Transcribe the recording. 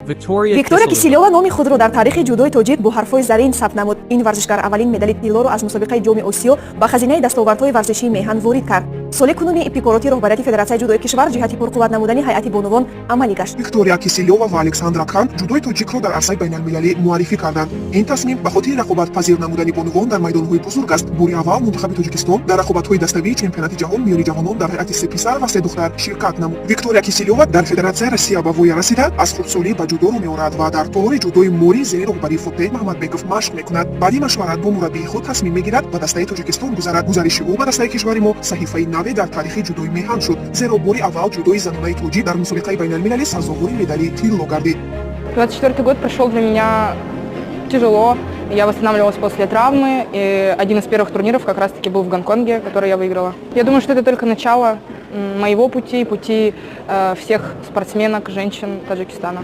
Виктория Киселёва номи худро дар таърихи ҷудои тоҷик бо ҳарфҳои зарин сабт намуд. Ин варзишгар аввалин медали тиллоро аз мусобиқаи Ҷоми Осиё ба хазинаи дастовардҳои варзишии меҳан ворид кард. Соли кунуни ибтикороти роҳбарияти Федератсияи ҷудои кишвар ҷиҳати пурқувват намудани ҳайати бонувон амалӣ гашт. Виктория Киселёва ва Александра Кан ҷудои тоҷикро дар арсаи байналмилалӣ муаррифӣ карданд. Ин тасмим ба хотири рақобатпазир намудани бонувон дар майдонҳои бузург аст. Бори аввал мунтахаби Тоҷикистон дар рақобатҳои даставии чемпионати ҷаҳон миёни ҷавонон дар ҳайати се писар ва се духтар ширкат намуд. Виктория Киселёва дар Федератсияи Россия ба воя расида, аз хурдсолӣ ба ҷудо рӯ меорад ва дар толори ҷудои Мори зери роҳбарии Фотеҳ Маҳмадбеков машқ мекунад. Баъди машварат бо мураббии худ тасмим мегирад ба дастаи Тоҷикистон гузарад. Гузариши ӯ ба дастаи кишвари мо саҳифаи наве дар таърихи ҷудои меҳан шуд, зеро бори аввал ҷудои занонаи тоҷик дар мусобиқаи байналмилалӣ сазовори медали тилло гардид. 24 год прошел для меня тяжело. Я восстанавливалась после травмы, и один из первых турниров как раз-таки был в Гонконге, который я выиграла. Я думаю, что это только начало моего пути, пути всех спортсменок, женщин Таджикистана.